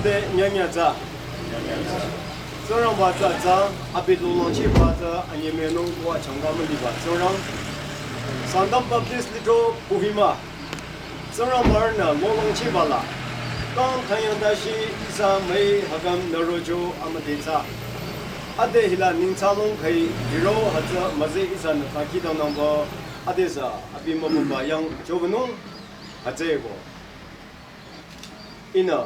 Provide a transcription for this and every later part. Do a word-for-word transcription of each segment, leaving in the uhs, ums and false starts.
Te nyanya tsü. Tsingrangba tsü tsü, abi longlang chiba tsü, anyemüyanung ko achangka müliba Tsingrang. Sangtam Baptist Lithro Kohima. Tsingrangba-nü longlang chiba la. Kang thanyang dashi ihsa müi hakam nü rocho amüdhe tsü. Ade hila ningtsalong khai hiro hütsü müzeh ihsanü kangkhidangnangba. Ade tsü abi mübüba yang chobünung. Hütsüeko. Ihnü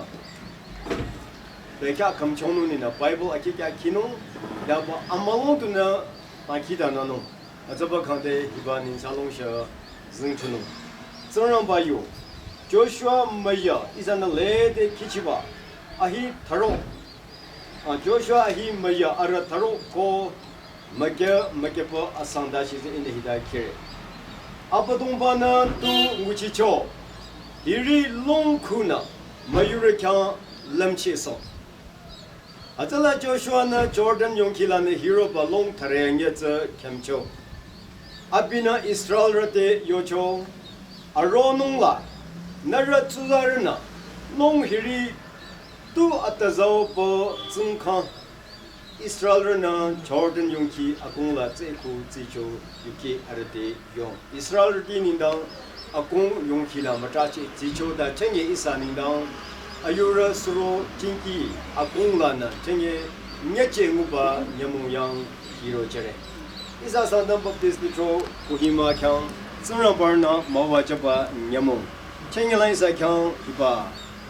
bekhyah khümchongnung ninü Bible akhi khyah khinung, yaba amülung tunü akhi dananung. Hütsüba khangde hiba ningtsalong shü zingchonung. Tsingrangba yu, Joshua müya ihsanü lede khichiba, ahi tharo. A Joshua ahi müya arüh tharo ko mükya mükyaba asang dashi tsü ihnü hita khire. Abüdongba-nü tu nguchicho. Hiri long khunü müyurü khyang lümchehsoh. Hütsüla Joshua-nü Jordan yongkhi lanü hiroba long thare nyetsü khümcho. Abinü Israelrü te yocho. Aronung la, nührü tsuzarünü long hiri tu atüzao pü tsingkhang. Israelrünü Jordan yongkhi akong la tsü khu tsicho yuki arüh te yong. Israelrüti nengdang akong yongkhi la mütracheh tsicho ta chünye ihsa nengdang ayurü suro jingki akong lanü chünye nyecheh nguba nyümong yang hiro jüre. Ihsa Sangtam Baptist Lithro Kohima khyang Tsingrangba-nü müwajüba nyümong. Chünye la ihsa khyang hiba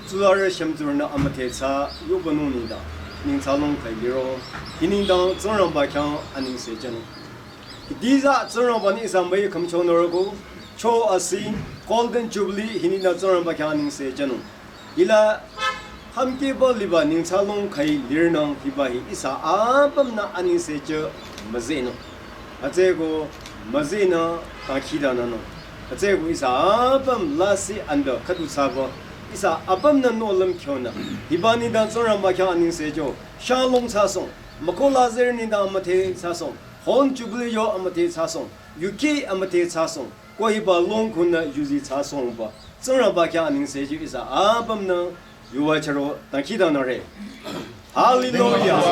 tsuzarü shümtsurünü amüdhe tsü yobanung nengdang, ningtsalong khai liro, hi nengdang Tsingrangba khyang anengse jünung. Hiti tsü Tsingrangba-nü ihsa müi khümchonü roko, cho asi, Golden Jubilee hi nengdang Tsingrangba khyang anengse jünung. Hila hümkiba liba ningtsalong khai lirnang hiba hi ihsa apümnü anengse jü müzehnung. Hütsüeko müzehnü kangkhidananung. Hütsüeko ihsa apüm lasih andü khüdu thsaba. Ihsa apümnü nohlüm khyonü. Hiba nengdang Tsingrangba khyang anengse jü. Shalong thsasoh. Mükoh lazeh nengdang amüdhe thsasoh. Hon Jubilee yo amüdhe thsasoh. Yuki amüdhe thsasoh. Ko hiba long khunü yuzi thsasohba. Tsingrangba khyang anengse jü ihsa apümnü yuwacharo dangkhidangnangre. Hallelujah.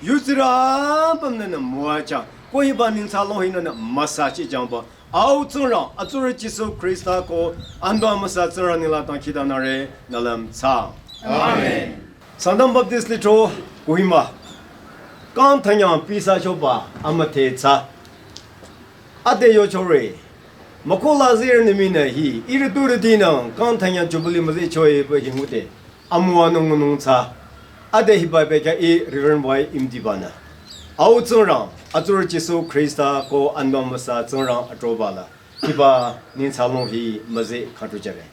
Yutsirü apümnü nü müwajüng. Ko hiba ningtsalong hinü nü müsachijüngba. Au Tsingrang, atsurü Jisu Khrista ko, Anbü Amüsa Tsingrang nengla dangkhidangnangre, nü lümthsa. Amen. Sangtam Baptist Lithro Kohima. Kang thanyang pisa choba amüdhe tsü. Ade yochore. Mükoh lazeh nü mii nü hi, ihrü turütinü, kang thanyang Jubilee müzehcho-e pü hi ngude. Amüwanung ngunung tsü. Ade hiba bekhyah ih Reverend Y Imtiba-nü. Au Tsingrang, atsurü Jisu Khrista ko Anbü Amüsa Tsingrang atroba la. Hiba ningtsalong hi müzeh khüdu jüre.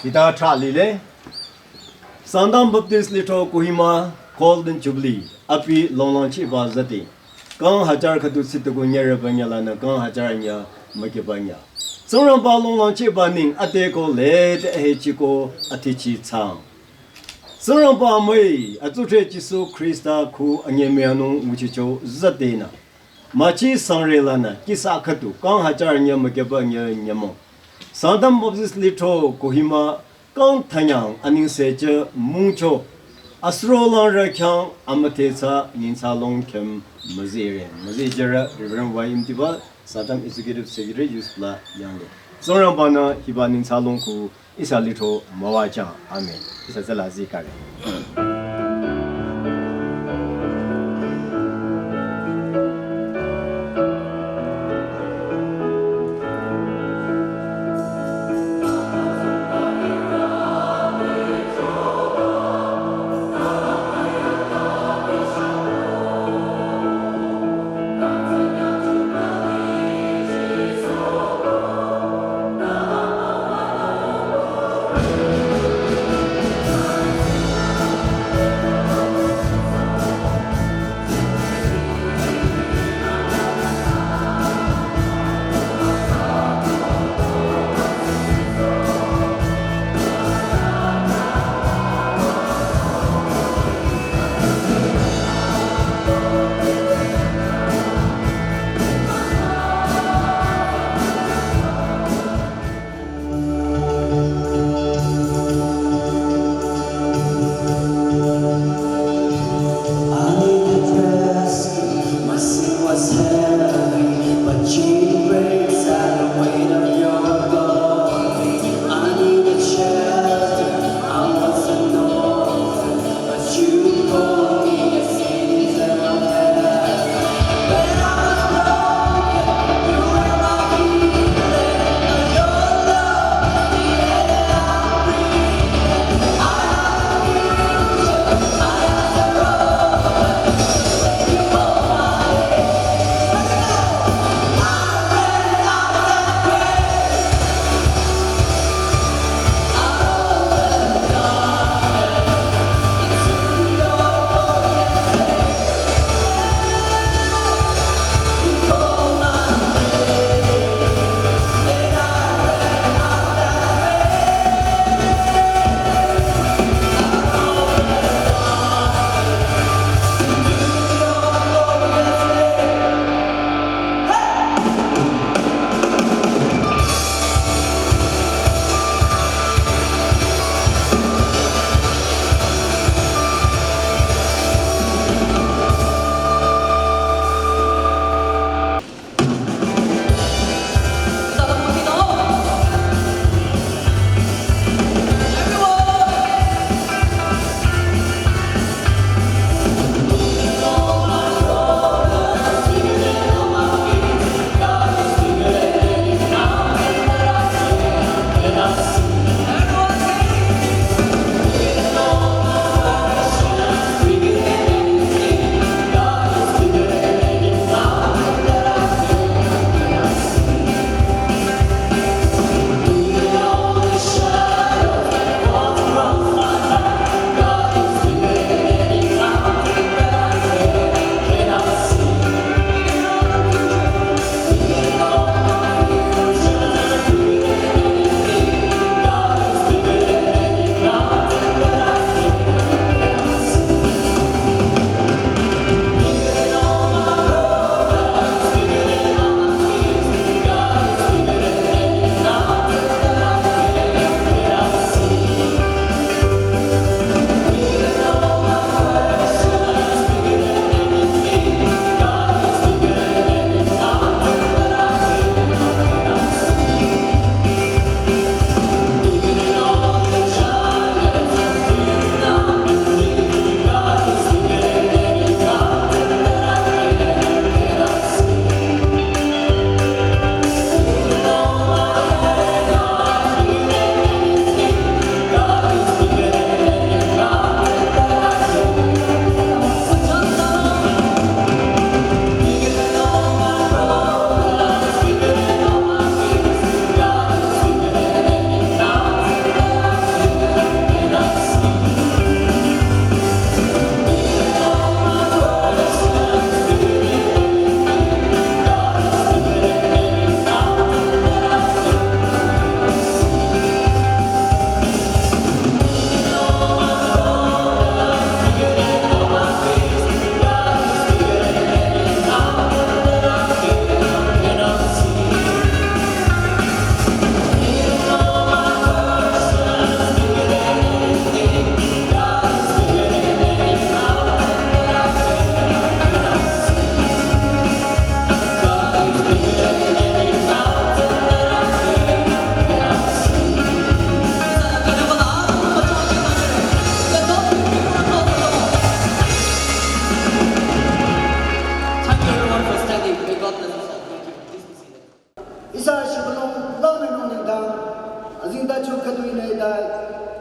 Hita trah lile. Sangtam Baptist Lithro Kohima Golden Jubilee abi longlangchiba züti. Kang hajar khüdu sitüku nyereba nyülanü kang hajar anyü mükyüba nyü. Tsingrangba longlangchiba neng ade ko lede ahechi ko athichi thsang. Tsingrangba amüi, atsurü Jisu Khrista khu anyemüyanung nguchicho züdenü. Müchi sangre lanü, kihsa khüdu, kang hajar anyü mükyüba anyü nyümong. Sangtam Baptist Lithro Kohima, kang thanyang anengse jü mungcho. Asuro langrü khyang amüdhe tsü ningtsalong khüm müzehre. Müzeh jürü Reverend Y Imtiba, Sangtam Executive Secretary, Youth la yangle. Tsingrangba-nü hiba ningtsalong khu ihsa lithro müwajüng. Amen. Ihsa tsüla zikare.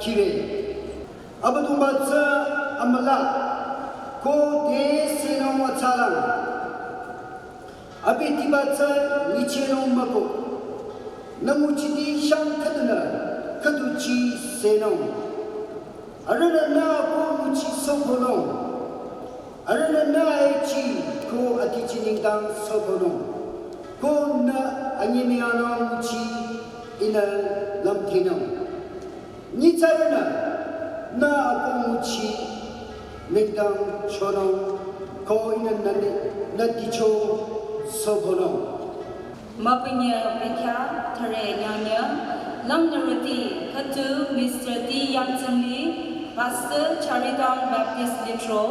Kire. Abüdongba tsü amüla. Ko te senung atsalang. Abi tiba tsü nyichehnung mako. Nü nguchiti shang khüdunü, khüduchi senung. Arühnü nü ako nguchi sokonung. Arühnü nü echi ko atichi nengdang sokonung. Ko nü anyemüyanung nguchi ihnü lümthinung. Nyitsarünü nü ako nguchi nengdang chonung ko ihnü nü, nü ticho sokonung. Mapinye Mikya Thare Nyanya, Lamnarati Katu Mister T Yamtsangli, Pastor Charidong Baptist Litro,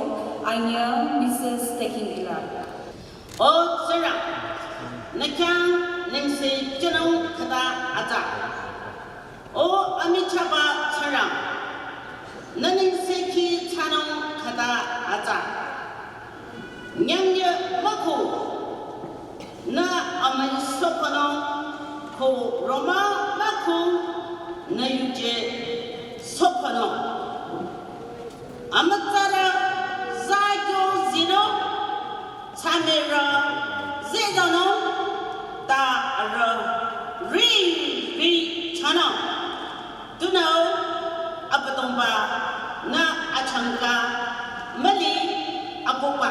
Anya Missus Tekin Ila. O Tsingrang, nü khyang nengse chenung khüta atsa. O amichahba Tsingrang, nü nengsekhi thsanung khüta atsa. Nyangye mako, nü amüi sokonung, ko roma mako, nü yuje sokonung. Amütsarü zakyo zinung, tsamerü zezanung, ta arüh ri ri chanung. Tunüo Abüdongba nü achangka müli akohba.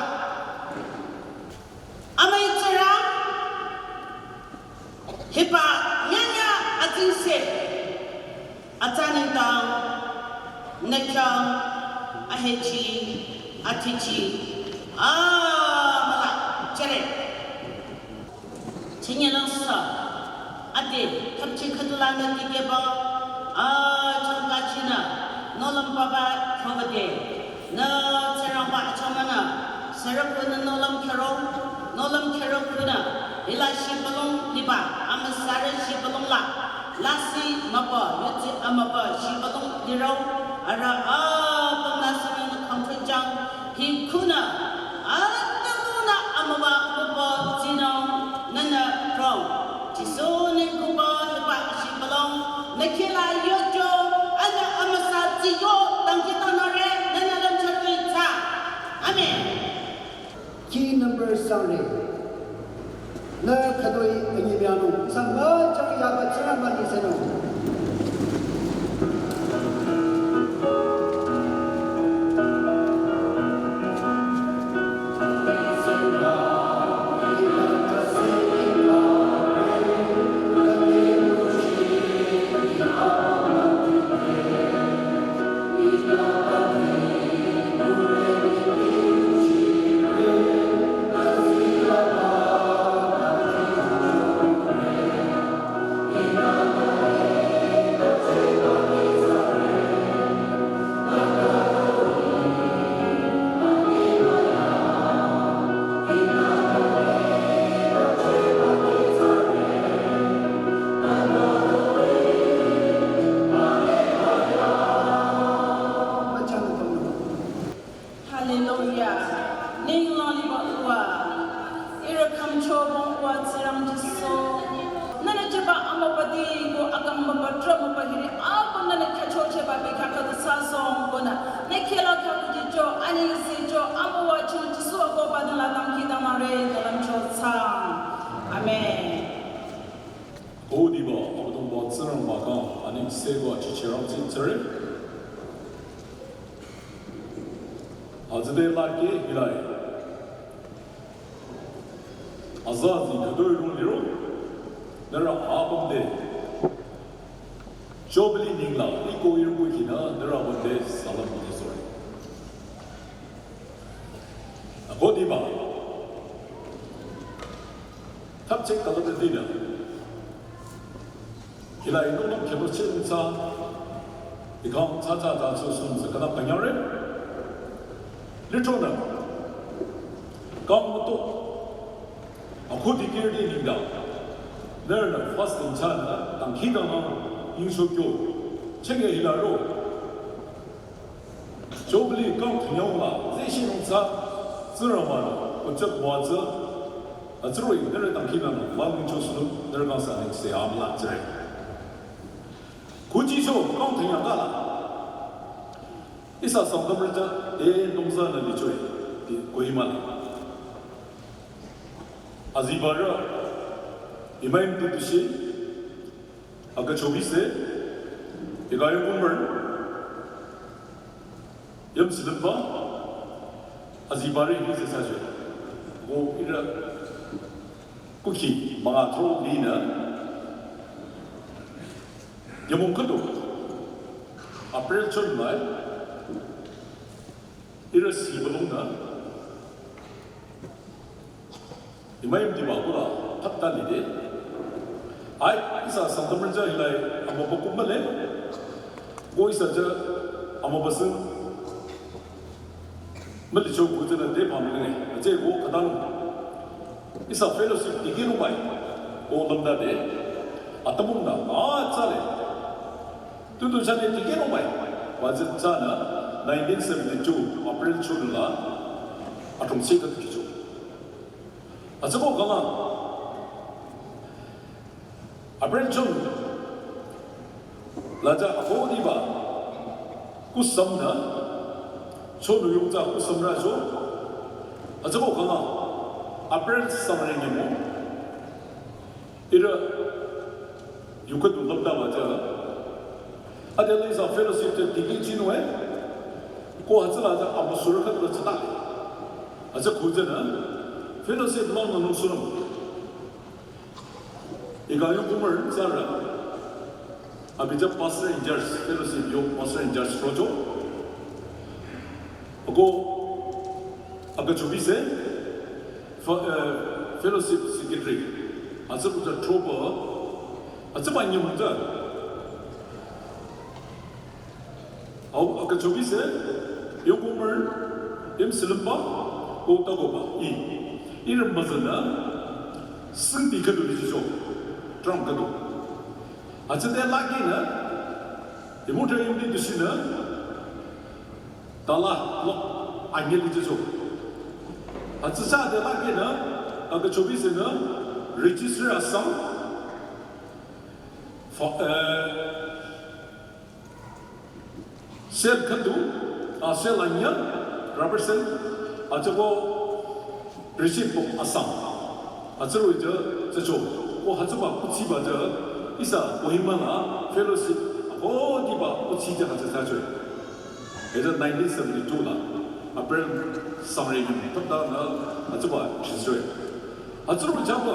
Amüi Tsingrang, hiba nyanya atsingse atsa nengdang nü khyang ahechi atichi amüla chere. Chinyelang sa, ade, thapchi khüdulanü dikehba, a, changkachinü, nohlüm papa khyobade, nü Tsingrangba achangmünü, sürükunü nohlüm khürong, nohlüm khürong kunü, hila shibülung liba, amüsarü shibülung la, lasih mübü, yutsi amübü, shibülung lirong, arüh, a, pümla sünü kangchujang, hi kunü, atümunü amüwa kuba tsinung nünü rong. Jisu neng kuba hiba shibülung nü kihla yocho, anü amüsa tsiyo dangkhidangnangre nünü lümchoti tsa. Amen. Key number sangre. Nü khütoi anyemüyanung, sangba chang yaba Tsingrangba nengsenung. Hallelujah. Ninglang liba uwa. Ihrü khümchobong uwa Tsingrang Jisu. Nünü jüba amübadi ko akang mübü trü mübü hiri ako nünü khyüchocheba bekhyah khüdu sasong konü. Nü kihla khüdu jicho, anengsecho, amüwa ching Jisu ako badala dangkhidangnangre nü lümcho tsang. Amen. Odiba, Abüdongba Tsingrangba kang, anengse ko achichirang tsingtsere. Azide lake hilai. Azazi khütoi rong liro. Nührü apüm de. Jubilee ninglang, iko irüku kina, nührü apüm de, salam de sorry. Akodiba. Thapchek kalabedina. Hila inonam khyüdo chinsa, ikang cha cha cha su sun sa kana panyare. Litro na, kang muto, akhu dikir di ningda, nührü na fasting cha na, dangkhidangnang, yingshokyo, chenge hila ro. Jubilee kang thünyong la, zeshinung tsa, Tsingrangba nü, kuchak wa tsa, atsüroi, nührü dangkhidangnang, wangmingcho sulu, nührü kang sa nengse amla tsüre. Kuchicho, kang thünyong la, Ihsa Sangtamrü tsü, eh, nungsa nü lichoi, di Kohima la. Azibarü, imaim tu tushi, aka chobise, ika yung kumbar, yam silimba, azibarü ini se sajo. Ko ira, kuki, manga tro lina, yamung kado, April chon mai, ira si balung na, imaim di ba kula, thapta ni de. Ai, ihsa Sangtamrü tsü hilai, amo ba kumbale. Ko ihsa tsü, amo ba sing. Mali cho ko tsü na de pa mi ne. Aje ko kadang. Ihsa fellowship dikino bai. Ko lamda de. Atamung na, a tsale. Tutu chane dikino bai. Wa tsü tsü na, nineteen seventy-two, April chon la. Atong se ka kicho. Atsüko kanga, April chon, laja ako diba, kusam na, chonu yungza kusam na jo, atsüko kanga, April samre nyemo, ira, Yuka tu lamda wa tsü. Ade la ihsa fellowship tsü digi chinwe. Ko hütsüla tsü amusura khat la tsata. Atsü kuzena. Fellowship long long suram. Ika yung kumar tsara. Abi tsü pastor in charge, fellowship yo pastor in charge rojo. Ako, aka chubise, fe-, eh, fellowship secretary, atsü kuta tropa, atsü ba nyum kuta. Au, aka chubise, yokumer, im silimba, ko tagoba, i. Irim bazana, singdi kadu lijiso, Trump kadu. Atsü de lagi na, imutra imdi dusina, Tala, lo, angel jijo. Atsisa de la ke na, aga chobis na, register asam, fa-, eh, sel khandu, a sel anya, rubber sel, atsako, Receipt book asam. Atsürü tsü, tsü cho. Ko hütsüba kuthsi ba tsü, ihsa Kohima la fellowship, ako diba kuthsi tsü hütsü tsü cho. Eza nineteen seventy-two la, April samre yim, tata na, hütsüba chiswe. Hütsürü chapa,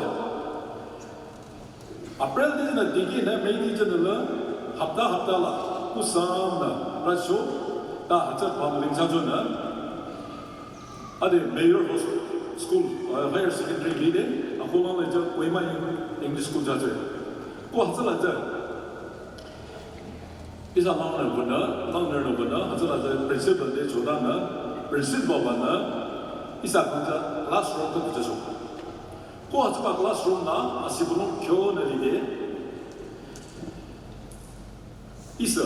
April di na digi na May di jana la hapta hapta la kusam na rasho ta hütsü pamling sa jo na ade Mayor Hos-, School, uh, Higher Secondary li de akola la ja Kohima English School ja jo ko hütsü la ja isa lang na guna lang na guna hütsü la ja principal de choda na principal ba na isa kang ja classroom ko ja jo Ko hütsüba classroom na asibülung kyo na lide. Isa.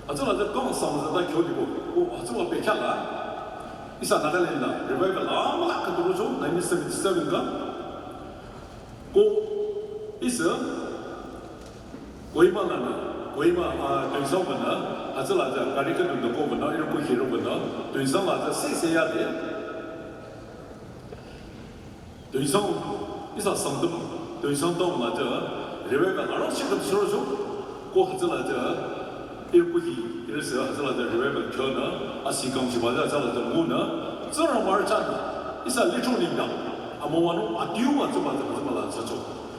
Hütsüla de kong sang da kyo libo. Ko hütsüba bekya la. Isa Nagaland la revival la mala ka duro jo nineteen seventy-seven ka. Ko isa Kohima la na, Kohima, ah, Tuensang ba na, hütsüla de gari ka dun da ko ba na, iro ko hiro ba na, Tuensang la de se se ya de. Tuensang, isa Sangtam, Tuensang town la ja, revival arong shikam suro jo, ko hütsüla ja, ir kuhi, ir se hütsüla ja revival kyo na, asi kang chiba ja, hütsüla ja mu na, zara mar chan, isa litro ning da, ama wanu atiu ma zuba ja, zuba la ja jo,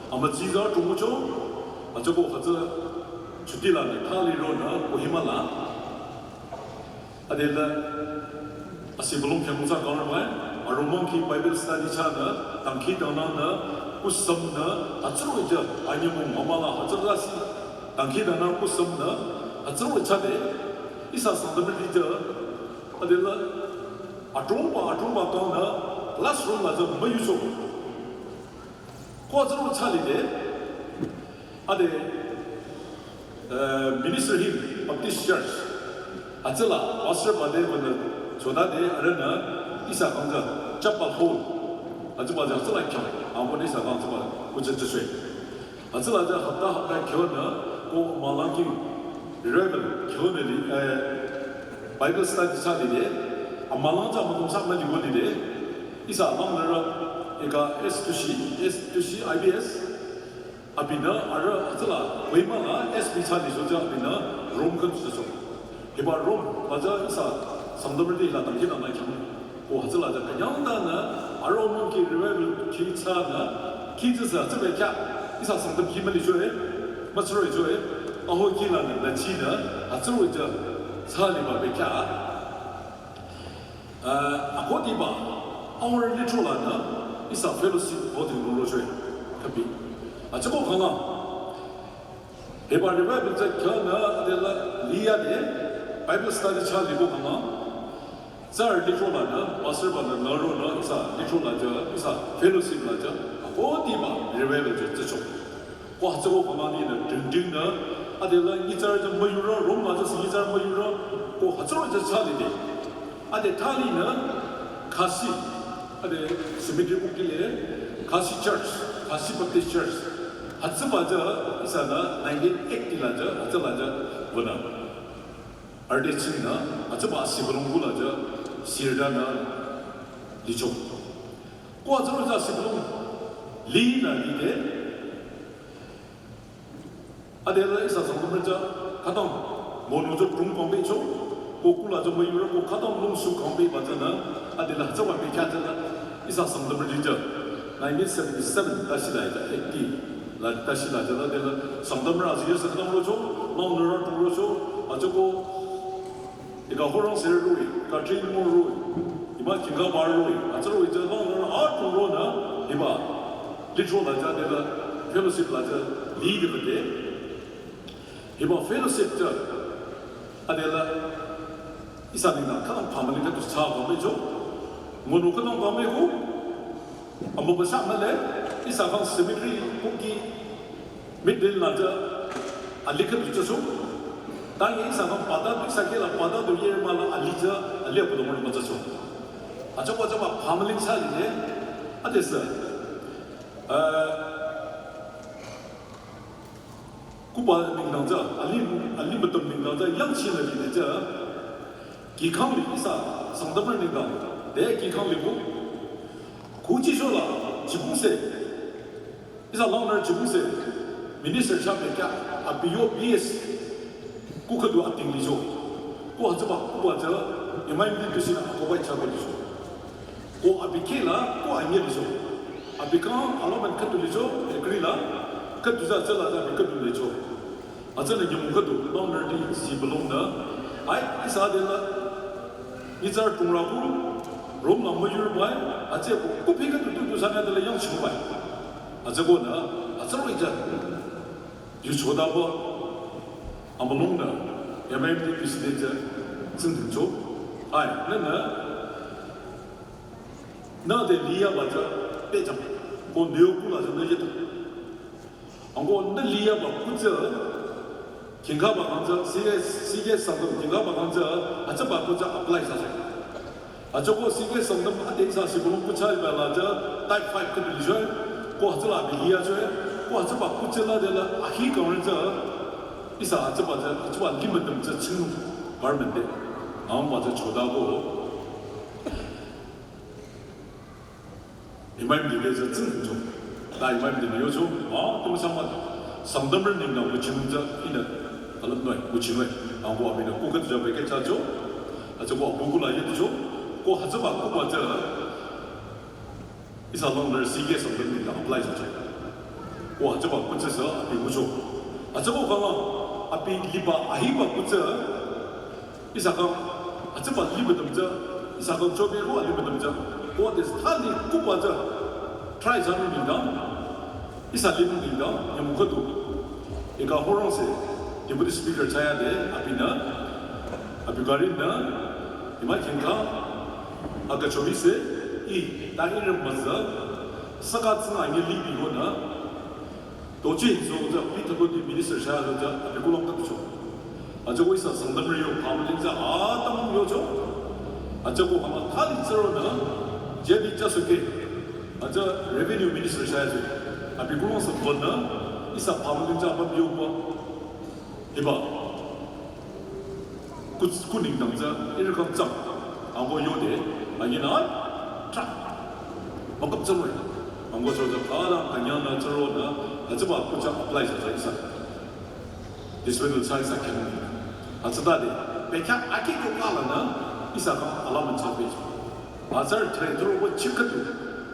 ama ziza tumu jo, aja ko hütsü, chuti la na, thali ro na, Kohima la, Adela, asi belong kya musa kawar bai, aromang ki Bible study cha na, tangki dana na, kusam na, atsuru ja, anyamu mama la, atsuru si, tangki dana kusam na, atsuru cha de, isa sangdamri ja, adela, atrumba, atrumba kau na, classroom la ja, mayu so. Ko atsuru cha li de, ade, eh, Minister Hill Baptist Church, atsüla, Pastor Bade wanda, choda de, arana, isa kangza, chapel hall, atsüba ja, atsüla kya, ambo de isa kangza ba, kucha chuswe. Atsüla ja, hapta, hapta kyo na, ko malangi, revival, kyo na li, eh, Bible study thsa lile, amülang thsa müdum thsa müli ko lile, ihsa langnürü, eka S two C, S two C I B S, abinü, arüh, hütsüla, Kohima la, S B thsa licho tsü abinü, Rome khüdu thsacho. Hiba Rome, ba tsü ihsa, Sangtamrüti hila dangkhidangnang khyang, ko hütsüla tsü künyangtanü, arüh mung ki revival khi thsanü, khi tsü tsü tsü bekhyah, ihsa Sangtam khi mülicho e, mütsüroicho e, aho khi lanü, nü chinü, hütsüroh-i tsü, thsa liba bekhyah, eh, akhudiba, aurü lithro lanü, ihsa fellowship holding rocho e, kapi. Hütsüko khanglang, hiba revival tsü khyang nü, adela, liyade, Bible study thsa liko khanglang, tsü lithro lanü, pastor banü, nüronü, ihsa lithro la tsü, ihsa fellowship la tsü, akhudiba revival tsü thsacho. Ko hütsüko khanglang ninü, dingdingnü, adela nyitsarü tsü müyurü, Rome la tsü si nyitsarü müyurü, ko hütsüroh-i tsü thsa lide. Ade thalinü, Khasi, ade cemetery kukile, Khasi Church, Khasi Baptist Church. Hütsüba tsü, ihsanü nineteen eighty la tsü, hütsüla tsü, wünü. Arüh te chingnü, hütsüba Sibülung kula tsü, sirdanü, licho. Ko hütsüroh-i tsü Sibülung, linü lide. Adela ihsa Sangtamrü tsü, khütang, mono tsü tung kangbecho, ko kula tsü müyurü, ko khütang lungsu kangbe ba tsünü, adela hütsüba bekhyah tsünü, ihsa Sangtamrüti tsü, nineteen seventy-seven, tashila ita, eighty, la tashila tsü, adela, Sangtamrü azi yasa khütang rocho, langnürü tung rocho, hütsüko, eka horang sere roh-i, Catherine Moore roh-i, ima kinga bar roh-i, hütsüroh-i tsü langnürü atung ronü, hiba, lithro la tsü adela, fellowship la tsü, lead bete. Hiba fellowship tsü, adela, ihsa nengdang khütang family khüdu thsa kangbecho, mono khütang kangbe ko, amübü thsa mühle, ihsa khyang cemetery kukhi, middle la tsü, ali khüdu thsacho. Tangi ihsa khyang pata, ihsa kela pata du ye mala ali tsü, ali abu du mala thsacho. Hütsüba hütsüba family thsa lile, adesü, eh, kuba nengdang tsü, ali, ali müdüm nengdang tsü, yangchinü lide tsü, kihkhang li ihsa, Sangtamrü nengdang, de kihkhang li ko, kuchi shola, jibungse, ihsa langnürü jibungse, minister thsa bekhyah, abi yo B S, ku khüdu ating licho. Ko hütsüba kuba tsü, M I M D B C nü akobai thsa ko licho. Ko abi kela, ko anye licho. Abi kang alaman khüdu licho, agree la, khüdu tsü tsüla tsü abi khüdu licho. Hütsünü nyümong khüdu, langnürüti Sibülung nü, ai, ihsa adela, nyitsarü tungrü ko, Rome la müyurü bai, hütsüko, kupi khüdu tu tu thsanü adela yangchung bai. Hütsükonü, hütsüroh-i tsü, yuchotaba, amülungnü, M I M D B C nü tsü, tsingdhingcho, ai, nünü, nü de liyaba tsü, pehjang, ko nü yo kula tsü nü yeto. Ango nü liyaba kutsü, kingkaba kang tsü, C K, C K Sangtam kingkaba kang tsü, hütsüba kutsü apply thsacho. Hütsüko C K Sangtam ade ihsa Sibülung kutsü iba la tsü, type five khüdu licho, ko hütsüla abi liyacho, ko hütsüba kutsü la dela, ahi kang tsü, ihsa hütsüba tsü, hütsüba limüdüm tsü chingnung, government te, angba tsü chotako. M I M D B tsü tsingdhingcho. Ta M I M D B yocho, a, tu thsangba, Sangtamrü nengdang kuchinung tsü, ihnü, alap noi, kuchinung, ango abinü, ko khüdu tsü bekhyah thsacho, hütsüko abu kula yecho, ko hütsüba kuba tsü, ihsa langnürü C K Sangtam nengdang apply thsacho. Ko hütsüba kutsü sü abi ngucho. Hütsüko khanglang, abi liba ahiba kutsü, ihsa khyang, hütsüba limüdüm tsü, ihsa khyang chobe ko alimüdüm tsü, ko ade thali kuba tsü, try thsanung nengdang, ihsa limüdüm nengdang, nyümong khüdu, eka horang se, Deputy Speaker thsayade, abinü, abi garinü, ima kingka, aga chobi se, i, ta ihrü müza, saka tsünga nye libi konü, Tochi, so, tsü, P W D minister thsa, tsü, abi kulang khüdu cho. Hütsüko ihsa Sangtamrü yo, family tsü, atam yocho. Hütsüko hama thali tsüronü, J B Chasuke. Hütsü revenue minister thsa tsü. Abi kulang sa bonü, ihsa family tsü, abam yoba. Hiba. Ku, ku nengdang tsü, ihrü kang tsang. Ango yode, anyi na, tra. Makap tsang wai. Ango tsang tsang, ala, kanyang na, tsaro na, atsaba, kucha, apply sa, sa, isa. Discipline sa, isa, kyan. Atsada de, bekya, aki ko kala na, isa kang, ala man sa, be. Azar, tre, tro, wo, chikatu.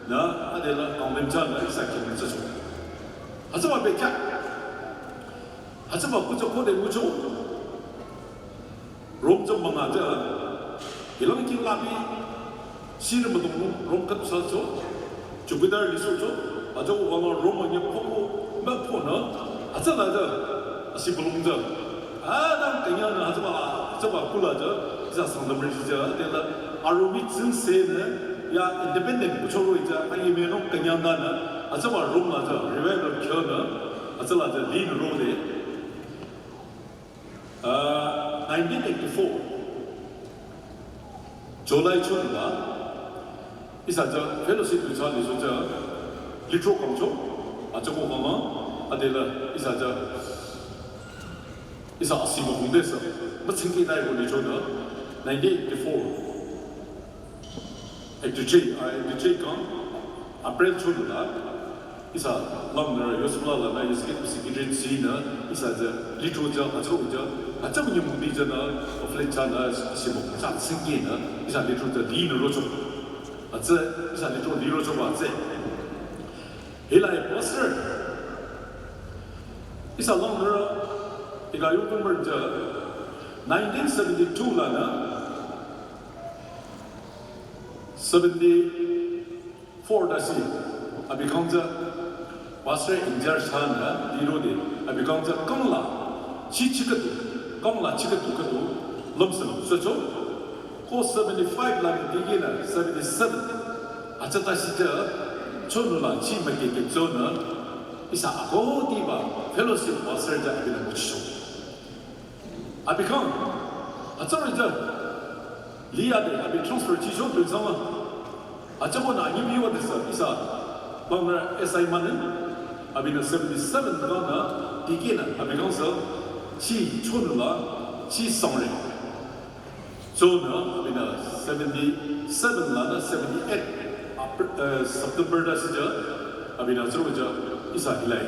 Na, adela, kang, lim, cha, na, isa, kyan, sa, so. Atsaba, bekya. Atsaba, kucha, ko, de, mucho. Rom tsü manga tsü, hilang king labi, siri madong Rom kat sa cho, chowkidar li so cho, ajo wala Rom anya poko, ma pona, atsala tsü, asi bulong tsü. Adam kanya na atsaba, atsaba kula tsü, isa Sangtam ri tsü, adela, aromi tsing se ne, ya independent kucho ro tsü, ayi me no kanya na na, atsaba Rom la tsü, revival kyo na, atsala tsü, li ro de. Uh, nineteen eighty-four, July chun la, isa tsü fellowship tu cha li so tsü, litro kang cho, atsako kang, adela, isa tsü, isa asi mo kung de sa, ma tsingki dai ko li cho na, nineteen eighty-four. Eighty-three, ah, eighty-three kang, April chun la, isa lam na, yosula la na, yosike secretary si na, isa tsü, litro tsü, atsako tsü, atsako nyi mungdi tsü na, ofle cha na, asi mo, cha tsingki na, isa litro tsü, li na ro cho. Atsü, isa litro, li ro cho ba, atsü. Hila e pastor, isa lam na, ika yo kumar tsü, nineteen seventy-two la na, seventy-four dasi, abi kang tsü, pastor in charge sa na, liro de, abi kang tsü, kang la, chi chikatu, kang la chikatu katu, lumsem, so cho, ko seventy-five la ni digi na, seventy-seven, atsata si tsü, chonu la, chi ma ke ke cho na, isa ako di ba, fellowship pastor tsü, abi na mo chi cho. Abi kang, atsarü tsü, liya de, abi transfer chi cho, dun sang la. Atsako na, anyi biwa de sa, isa, bang na S I manen, abi na seventy-seven la na, dikeh na, abi kang sa, chi chonu la, chi sangre. So na, abi na seventy-seven la na, seventy-eight, April, eh, September da si tsü, abi na tsaro tsü, isa hilai.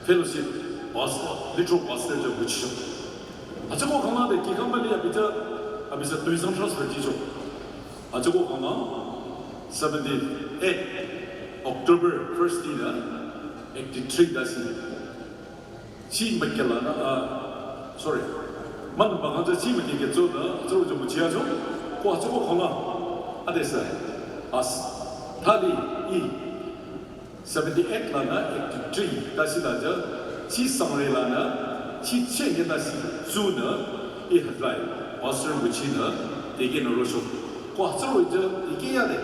Fellowship, pastor, litro pastor tsü, which Atsako kang la de kikang bali abi tsü, abi tsü tui sang transfer chi cho. Atsako kang la seventy-eight October first di na eighty-three dasi. Chi ma ke la na, ah, sorry. Man ba kang tsü chi ma ke ke cho na, atsako tsü mo chi a cho. Ko atsako kang la, ade sa, as, thali, i, seventy-eight la na eighty-three dasi la tsü, chi sangre la na, chi chenye dasi zu na, i hadrai, pastor mo chi na, dikeh na ro cho. Ko atsaro tsü, dikeh ya de.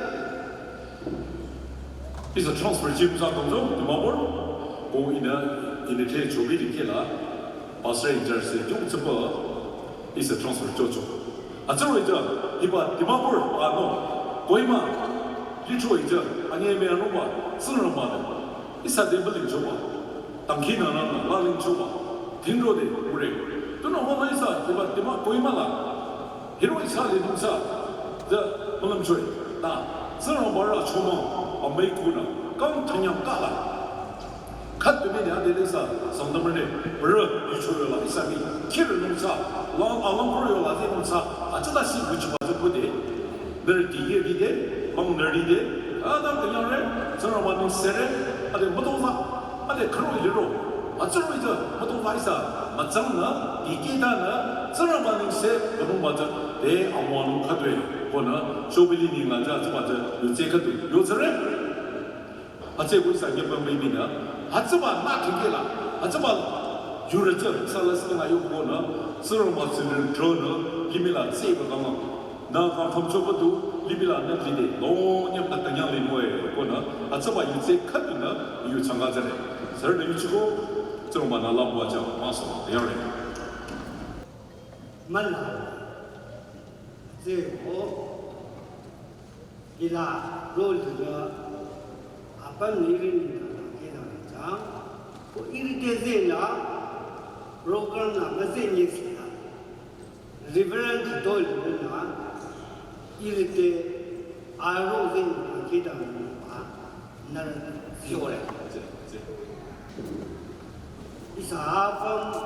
Isa transfer chi mo sa tong cho, Dimapur, ko ina, ina the chobi dikeh la, pastor in charge se, yung tsapa, isa transfer cho cho. Atsaro ija, hiba Dimapur, ano, Kohima, litro ija, anye me ano ba, Tsingrangba de. Isa de baling cho ba. Tangki na na na, la ling cho ba. Thinro de, ure. Tuna wa na isa, hiba Dima, Kohima la. Hiro isa le nungsa, de, malam choi. Na, Tsingrangba ra cho ma, amai ku na, kang thanyang ka la. Khat tümi ne ade lesa, Sangtam ne, bürü, yucho yola, isa mi, kir nungsa, lang, alang kuru yola, zi nungsa, atsada si yuchi ba zi bude, neri di ye di de, mang neri de, ada kenyang re, Tsingrangba nung sere, ade madoza, ade karo liro, atsuru ija, madoza isa, matsang na, dikeh da na, Tsingrangba nung se, kanung ba zi, de, amwa nung khatwe, kona, shobili ning la zi, zi ba zi, yutse khatu, yutsere. Atsü ko isa nyeba mei mina, atsüba na thike la, atsüba yurü tsü, isa la sina yo ko na, Tsingrangba tsü rin tro na, limih la tsü ba kama, na ka kham cho ba tu, limih la na lide, lo nyem na kanyang li mo e, ko na, atsüba yutse khatu na, yu tsanga tsare. Sir na yuchi ko, Tsingrangba na la bua cha, ma so, yare. Mana, tsü ko, Ila role la apam nirin la kila jang ko irite zela program la maze nyesla. Reverend khütoi lirünü, ihrü te aro zeng pangkidang nü ba, nührü zihore. Ihsa apüm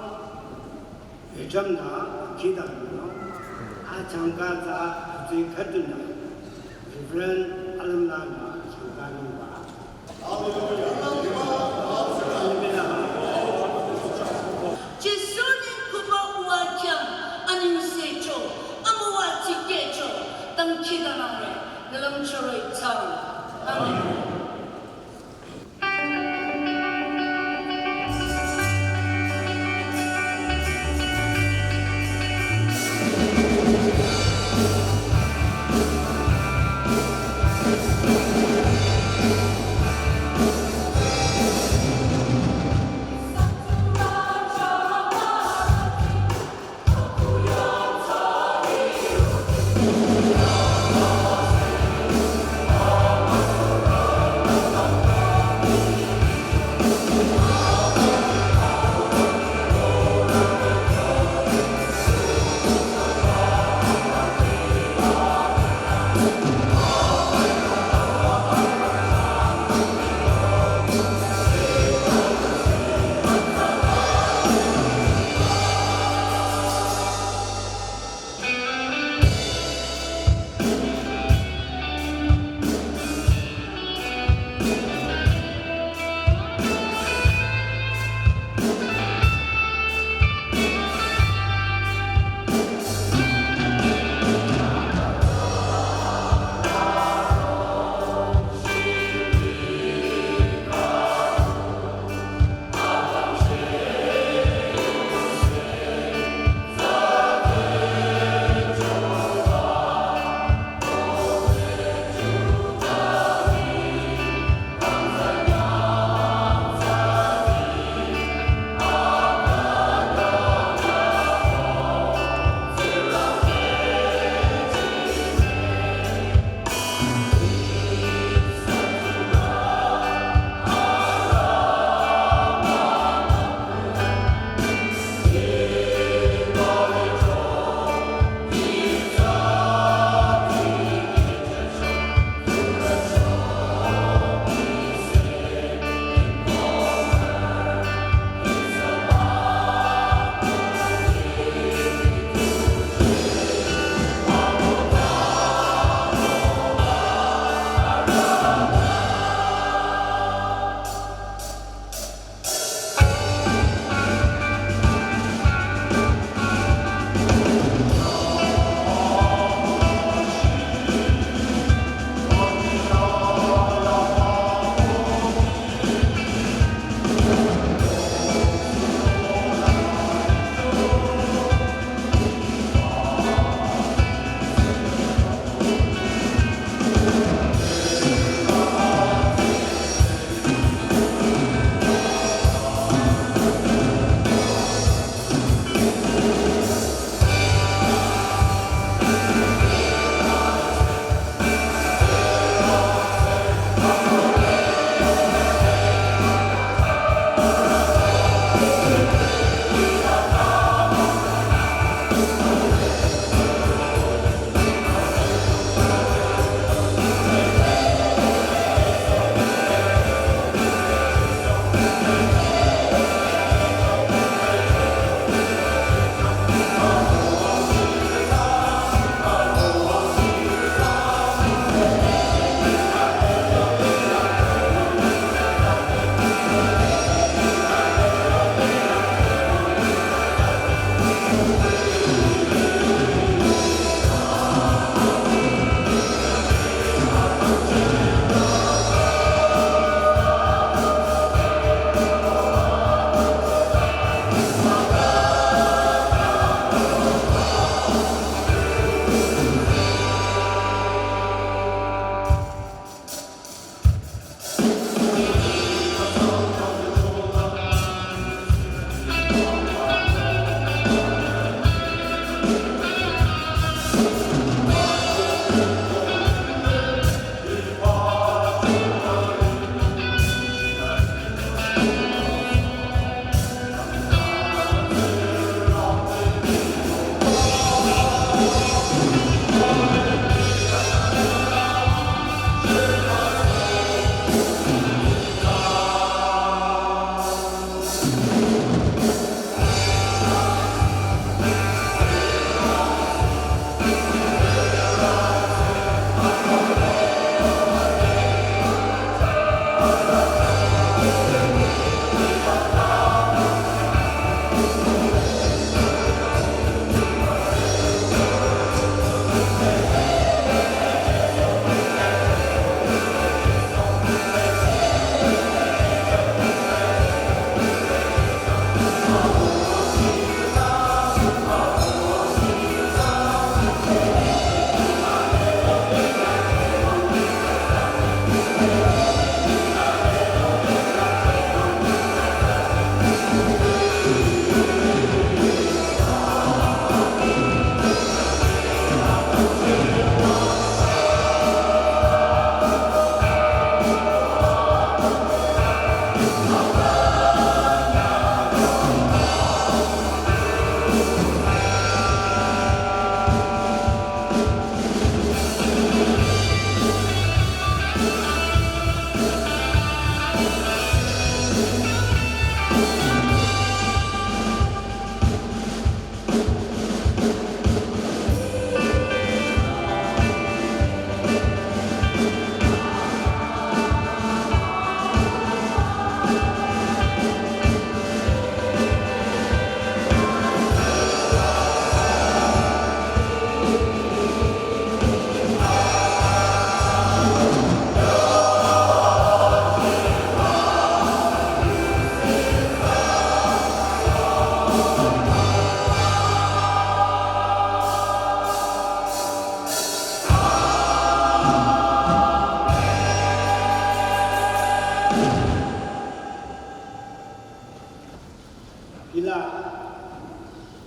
hüjümnü pangkidang nü, achangka tsü hütsü khüdunü, Reverend alümlanü changka nü ba. Jisu neng kuba uwa khyang anengsecho, amüwa tikehcho, dangkhidangnangre, nü lümchoroi thsaang. Amen.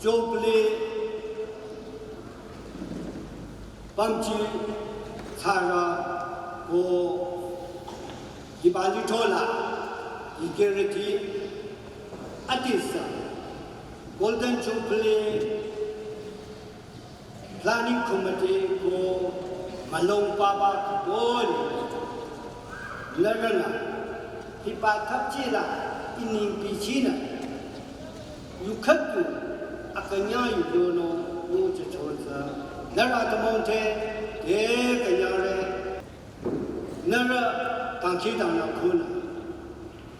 Jubilee pamchi tsara ko hiba lithro la hikehrüti atisa Golden Jubilee Planning Committee ko mülung papa kiboni. Nührünü hiba thapchila ining bichinü yukhatu akünyang yukyono nungchehchotsü nührü atümung te te künyangre. Nührü dangkhidangnang khunü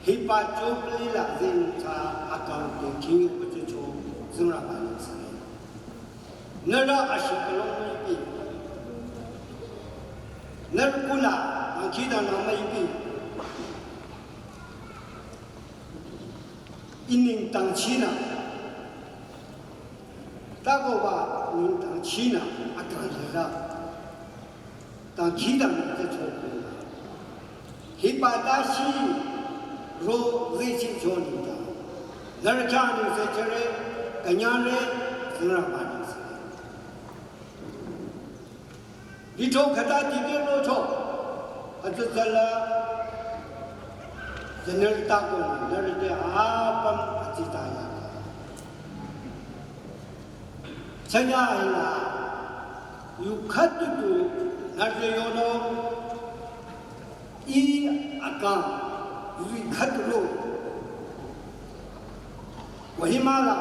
hiba Jubilee la zingtsa akang te khingyuchehcho Tsingrangba nengse. Nührü ashikülong müipi. Nührü kula dangkhidangnang müipi. Ining dangchinü. Takoba ining dangchinü akang lila. Dangkhidangnang te chokula. Hiba tashi ro zechi chonita. Nührü khyang nengse chere, künyangre, Tsingrangba nengse. Lithro khüta dikehrü cho. Atsütsüla, zenel tako, nührü te apüm atsitaya. Chanya hila, yukhatu tu, nührü te yono, I akang yukhatro. Kohima la,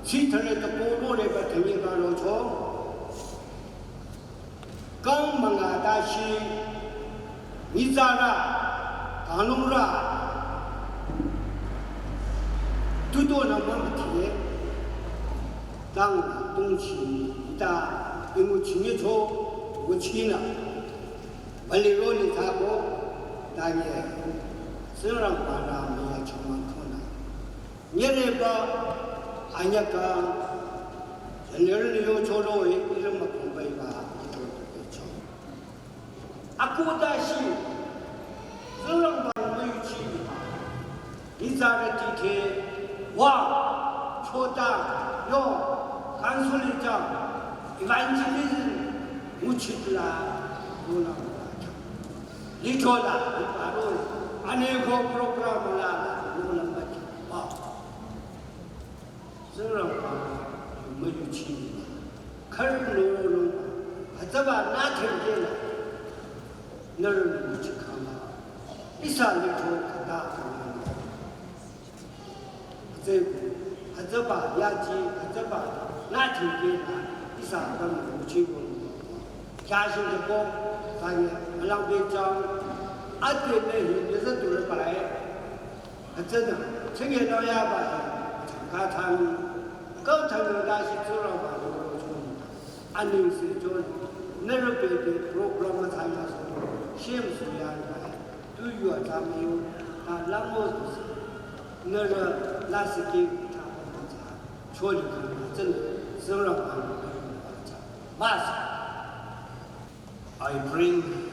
chithare ta polo re ba thenye ka lo cho. Kang manga ta shi, nyitsarü, kanungrü, tuto na mama thiye, tang tungchi, ta, ingu chinye cho, gu china. Baliro ni thabo, tanye, Tsingrangba ra maya chomang khona. Nyereba, anyaka, Daniel ni yo cholo e, ilam makumbai ba, ito to cho. Aku da shi, Tsingrangba mayu chi, Izareti te, wa, chota, yo, counseling cha, evangelism, uchitla, nuna, litola, iparo, aneko program la, nuna, wa. Tsingrangba, mayu chi, kar nuru, ataba na themkela, nuru, uchikama, isa lito, kada, kana. Hütsü, hütsüba, yaji, hütsüba, na thingke na, isa dam uchi wong. Kya shin de ko, kanye, alang be chang, ate me hi, de se tu re pa e. Hütsü na, chenge no ya ba, ka thang, ka thang da shi tu ra ba, aning se jo, ne ro be be, program ma thang ya so, shem su ya ba, tu yu a ta me yo, ta la mo su se. Nührü lasih ki ta ta choli ki tsün sura ma ta. Mas. I bring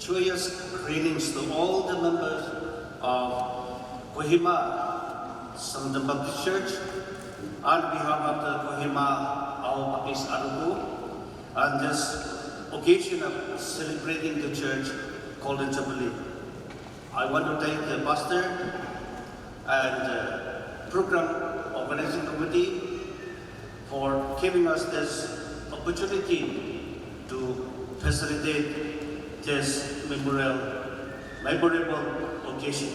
joyous greetings to all the members of Kohima Samdam Baptist Church on behalf of the Kohima Ao Baptist Aruku on this occasion of celebrating the church Golden Jubilee. I want to thank the pastor and uh, program organizing committee for giving us this opportunity to facilitate this memorial, memorable occasion.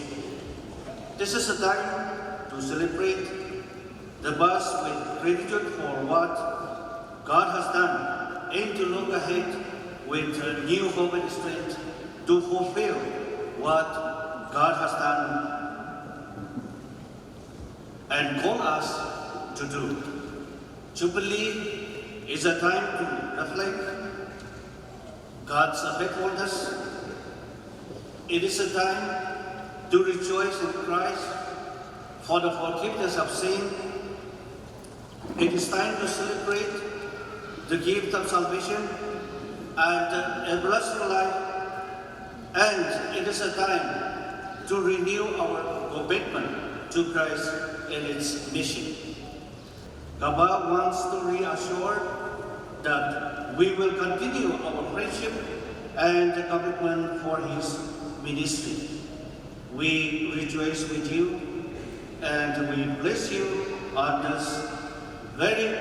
This is a time to celebrate the past with gratitude for what God has done and to look ahead with uh, new hope and strength to fulfill what God has done and called us to do. Jubilee is a time to reflect God's faithfulness. It is a time to rejoice in Christ for the forgiveness of sin. It is time to celebrate the gift of salvation and everlasting life. And it is a time to renew our commitment to Christ in its mission. Kaba wants to reassure that we will continue our friendship and commitment for his ministry. We rejoice with you and we bless you on this very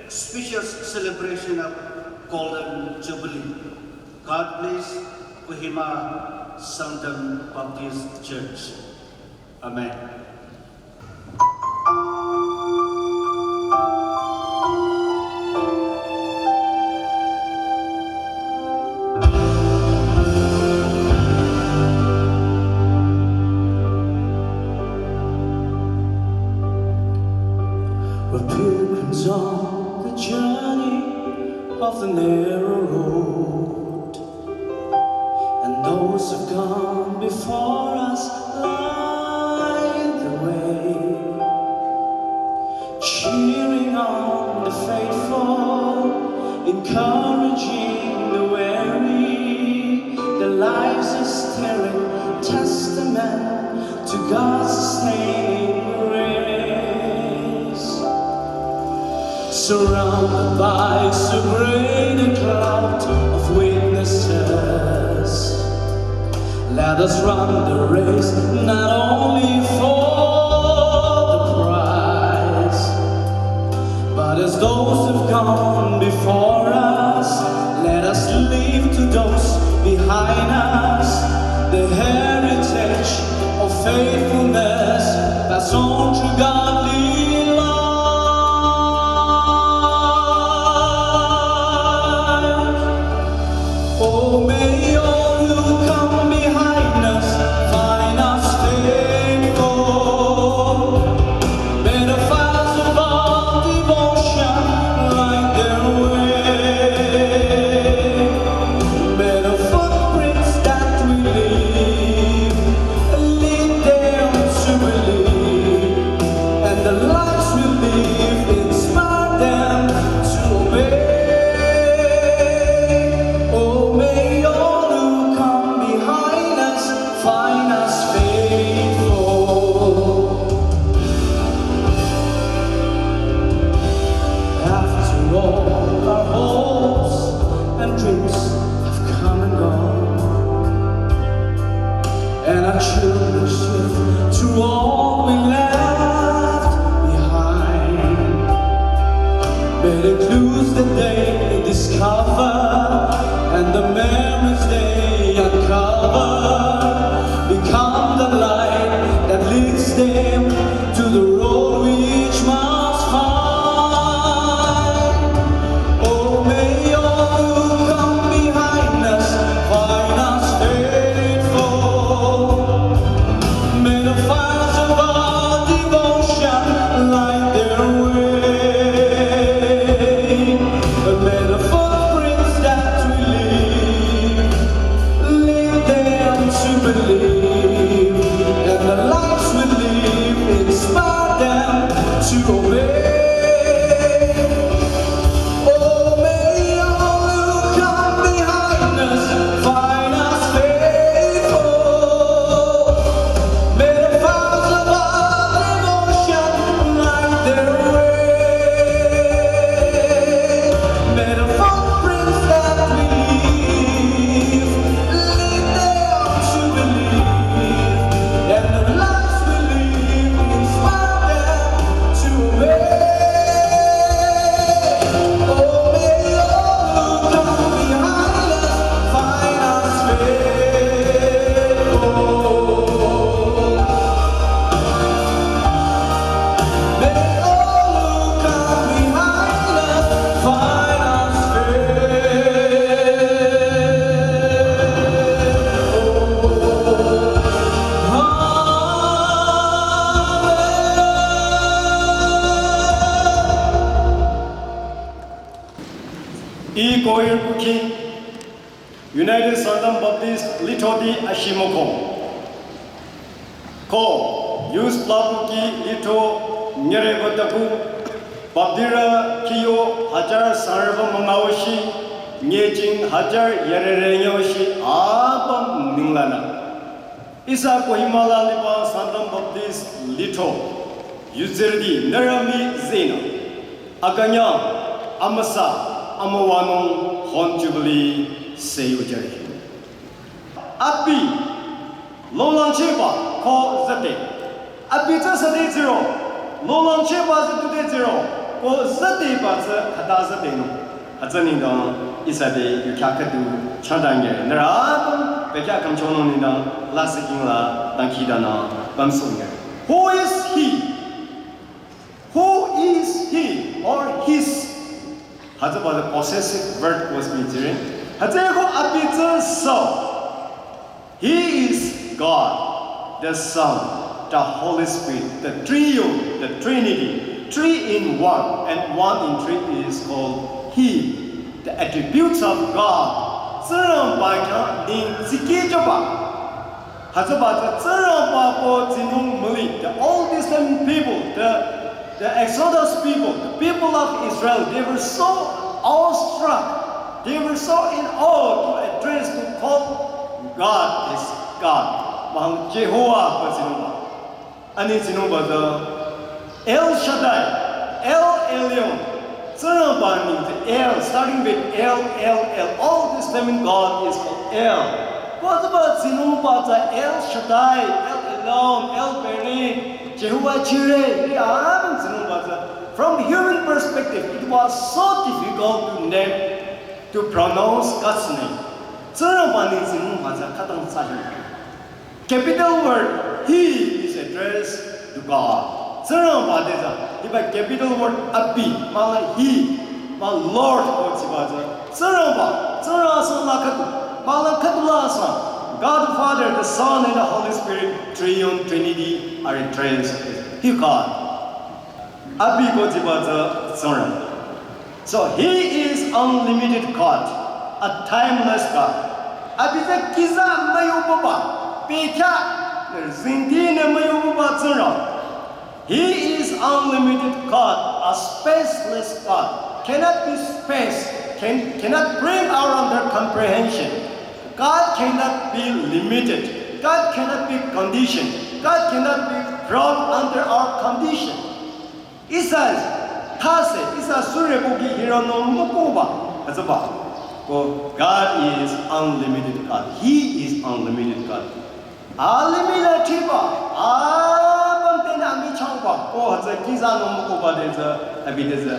special celebration of Golden Jubilee. God bless Kohima Sangtam Baptist Church. Amen. We're pilgrims on the journey of the narrow road, and those who've gone before us light the way, cheering on the faithful, encouraging the weary. Their lives a stirring testament to God's sustaining grace. Surrounded by so great a cloud of witnesses, let us run the race not only for the prize, but as those who've gone before us, let us leave to those behind us the heritage of faithfulness passed on through godly life. Oh, may all who come behind us find us faithful. May the fires of our devotion light their way. May the footprints that we leave lead them to believe, and the lives we live inspire them to obey. Oh, may all who come behind us find us faithful. After all, our hopes and dreams have come and gone, and our children shift through all we left behind. May the clues that they discover and the memories they uncover become the light that leads them to the road which must find. Oh, may all who come behind us find us faithful. May the fires of our devotion light their way. May the footprints that we leave lead them to believe, and the lives we live inspire them to obey. Oh, may all who come behind us find us faithful. May the fires of our devotion light their way. May the footprints that we leave lead them to believe, and the lives we live inspire them to obey. Oh, may all who come behind us find us faithful. May all who come behind us find us faithful. Amen. Ih ko ir kuki United Sangtam Baptist Lithoti ashimoko. Ko, Youth Club ki litho nyereba taku, baptira kiyo hajar saraba mangaoshi, nyejing hajar yerere nyoshi, apa ninglana. Ihsa Kohima la liba Sangtam Baptist Litho Yuzirüti nührü mii zehnü akünyang amüsa amüwanung Horn Jubilee sü yujüre. Abi longlangchehba ko züde. Abi tsü süde tsüro. Longlangchehba züdude tsüro. Ko züdeba tsü khüta züdenung. Hütsü nengdang ihsa te yukhya khüdu changdang yare. Nührü apüm bekhyah khümchonung nengdang lasih king la dangkhidangnang pümsohng yare. Who is he? Who is he or his? Hütsüba the possessive verb was made here. Hütsüeko abi tsü sü. He is God, the Son, the Holy Spirit, the Trio, the Trinity, three in one, and one in three is called He. The attributes of God. Tsingrangba khyang neng tsikehchoba. Hütsüba tsü Tsingrangba ko tsinung müli, the Old Testament people, the, the Exodus people, the people of Israel, they were so awestruck, they were so in awe to address, to call God as God. Mahang Jehovah ko tsinungba. Ani tsinungba tsü El Shaddai, El Elyon, Tsingrangba neng tsü El, starting with El, El, El. Old Testament God is called El. Ko hütsüba tsinungba tsü El Shaddai, El Elyon, El Beri, Jehovah Jireh, hiri apüm tsinungba tsü. From human perspective, it was so difficult to name, to pronounce God's name. Tsingrangba neng tsinungba tsü khütang thsacho. Capital word, he is addressed to God. Tsingrangba te tsü, hiba capital word abi, mahla he, mahla Lord ko tsiba tsü. Tsingrangba, Tsingrang asang la khüdu, mahla khüdu la asang. God the Father, the Son, and the Holy Spirit, Triune Trinity, are addressed as he God. Abi ko tsiba tsü Tsingrang. So he is unlimited God, a timeless God. Abi tsü kiza müyububa, bekhyah, zingdi nü müyububa Tsingrang. He is unlimited God, a spaceless God. Cannot be space, can, cannot bring our under comprehension. God cannot be limited. God cannot be conditioned. God cannot be brought under our condition. Ihsa thase, ihsa sürü ko ki hironung mükohba, hütsüba. Ko God is unlimited God. He is unlimited God. Alimih la thiba, apüm tenü amichangba, ko hütsü kizanung mükohba te tsü, abi te tsü,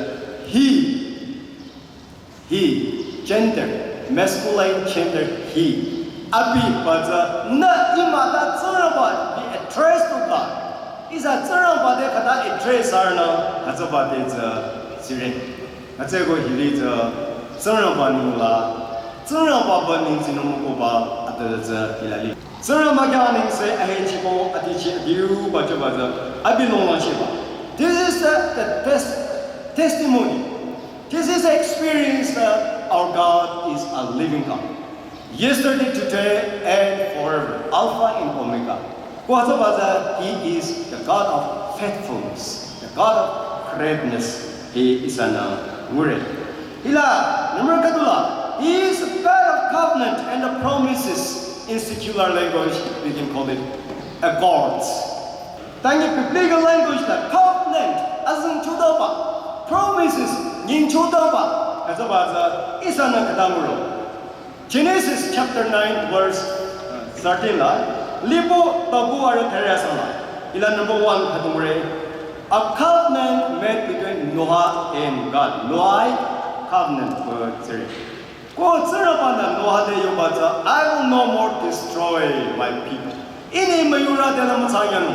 he. He, gender, masculine gender, he. Abiba tsü nü imata Tsingrangba be addressed to God. Ihsa Tsingrangba te khüta address arnü hütsüba te tsü tsire. Hütsüeko hiri tsü Tsingrangba neng la, Tsingrangba ba neng tsinung mükohba ata tsü hila li. Tsingrangba khyang neng se ahechibo atichi adiuba choba tsü abi longlangchehba. This is the, the test, testimony. This is the experience that our God is a living God. Yesterday, today, and forever. Alpha and Omega. Ko hütsüba tsü, he is the God of faithfulness, the God of greatness. He is an, uh, ngure. Hila, number khüdu la, he is a God of covenant and the promises. In secular language, we can call it accords. Tangi biblical language la covenant, azengchodaba, promises, nyengchodaba, hütsüba tsü ihsanü khüta nguro. Genesis chapter nine verse, uh, thirteen la, lipo tabu arüh thare asang la, hila number one khüdu ngure, a covenant made between Noah and God. Noahic covenant ko tsire. Ko Tsingrangba-nü Noah te yoba tsü, I will no more destroy my people. Ih neng müyurü tenü mütsangyang.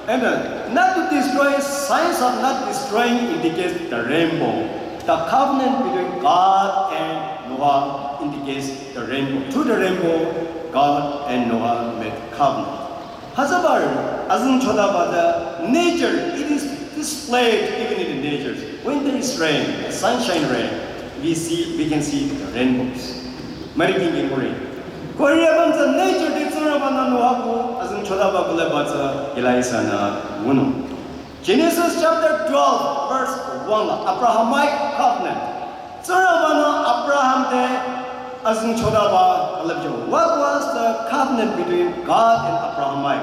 And, uh, not to destroy, signs of not destroying indicates the rainbow. The covenant between God and Noah indicates the rainbow. Through the rainbow, God and Noah made covenant. Hütsüba arüh, azengchodaba tsü nature, it is displayed even in the nature. When there is rain, the sunshine rain, we see, we can see the rainbows. Mari king king mari. Ko hiri apüm tsü nature te Tsingrangba-nü Noah ko azengchodaba ko leba tsü hila ihsanü ngunung. Genesis chapter twelve, verse one la, Abrahamic covenant. Tsingrangba-nü Abraham te azengchodaba ko leba tsü. What was the covenant between God and Abrahamic?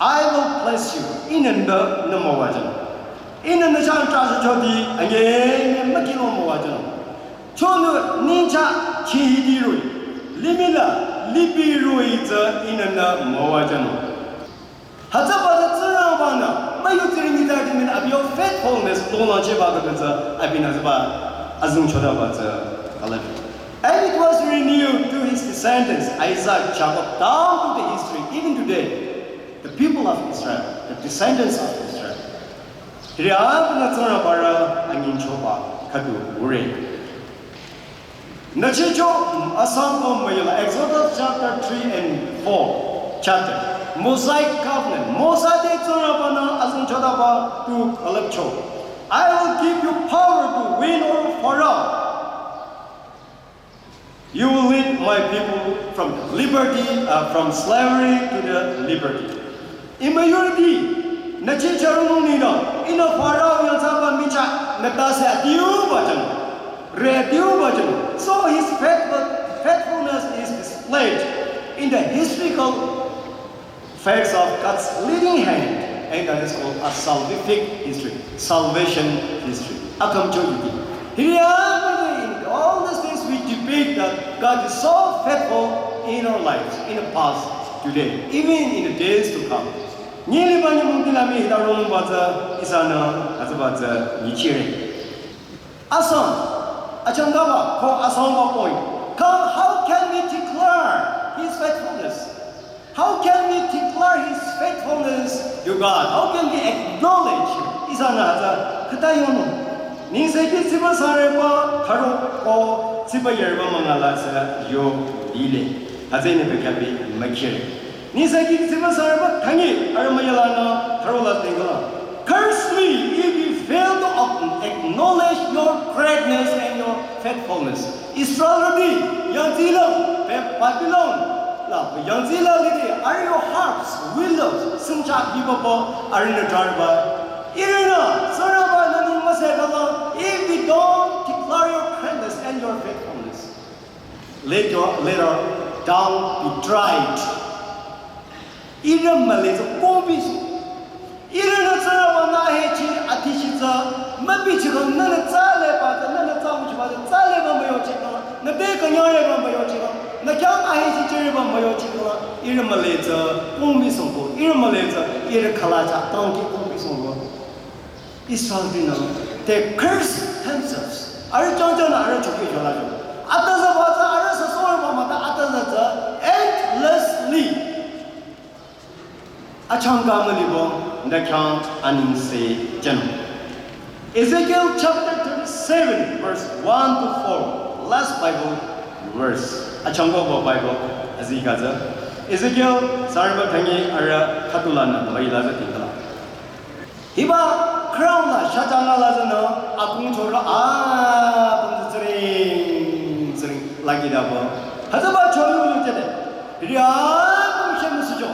I will bless you. Ihnü nü nü müwajün. Ihnü nü chah trahsü choti, anyi nü mükilo müwajün. Chonü ningcha chihidi rui, limih la lipi rui tsü ihnü nü müwajün. Hütsüba tsü Tsingrangba-nü müyutsiri nyitsarüti mii abiyo faithfulness longlangchehba khüdu tsü abinü hütsüba azengchotaba tsü külüp. And it was renewed to his descendants, Isaac, Jacob, down to the history, even today. The people of Israel, the descendants of Israel. Hiri apümnü Tsingrangba rü anyingchoba khüdu ngure. Nüchicho asang ko müyula, Exodus chapter three and four chapter. Mosaic covenant. Mosa te Tsingrangba-nü azengchotaba tu külüpcho. I will give you power to win over Pharaoh. You will lead my people from the liberty, uh, from slavery to the liberty. Immaturity, nüchicho rungnung ninü, ihnü Pharaoh yangthsaba michah, nü tase adiuba jünung, re adiuba jünung. So his faithful, faithfulness is displayed in the historical facts of God's leading hand, and that is called a salvific history, salvation history. Akamcho yiti. Hiri apümnü in all these things we debate that God is so faithful in our lives, in the past, today, even in the days to come. Nyiliba nyümong tila mii hita ronungba tsü ihsanü hütsüba tsü nyichire. Asang, achangkaba ko asangba point. Come, how can we declare his faithfulness? How can we declare his faithfulness to God? How can we acknowledge him? Ihsanü hütsü khüta yonung. Nengsekhi tsiba sangreba tharo ko tsiba yareba münga la tsü yo lile. Hütsü ihnü bekhyah bi mükhire. Nengsekhi tsiba sangreba thüngi arüh müyalanü tharo la tengala. Curse me if you fail to ac-, acknowledge your greatness and your faithfulness. Israelrüti, yangtsila, Ba-, Babylon la yangtsila lide, arüh yo harps, willows, singcha biba bo, arühnü trahba. Ihrünü, Tsingrangba nü nung müsehkhala, if we don't declare your greatness and your faithfulness, later, later down betrayed. Ihrü müle tsü kongbi. Ihrünü Tsingrangba nü ahechi atichi tsü mübichikhang, nünü tsü leba tsü, nünü tsü nguchiba tsü, tsü leba müyochikhang, nü te künyang leba müyochikhang, nü khyang ahechi chüreba müyochikhang, ihrü müle tsü kongbi songko, ihrü müle tsü ihrü khüla chah tangki kongbi songko. Israeltinü, they curse themselves. Arüh changchangnü arüh chokhi jolajo. Atazaba tsü arüh sü sorba mata atazaba tsü endlessly. Achangka mülibo nü khyang anengse jünung. Ezekiel chapter thirty-seven, verse one to four. Last Bible verse. Achangkaba Bible azikha tsü. Ezekiel sangreba thüngi arüh khüdulanü müila tsü tingkala. Hiba crown la shajanga la tsünü akung chorü apüm tsü tsiring tsiring lagidaba. Hütsüba chorü jüde. Hiri apüm shemüsücho.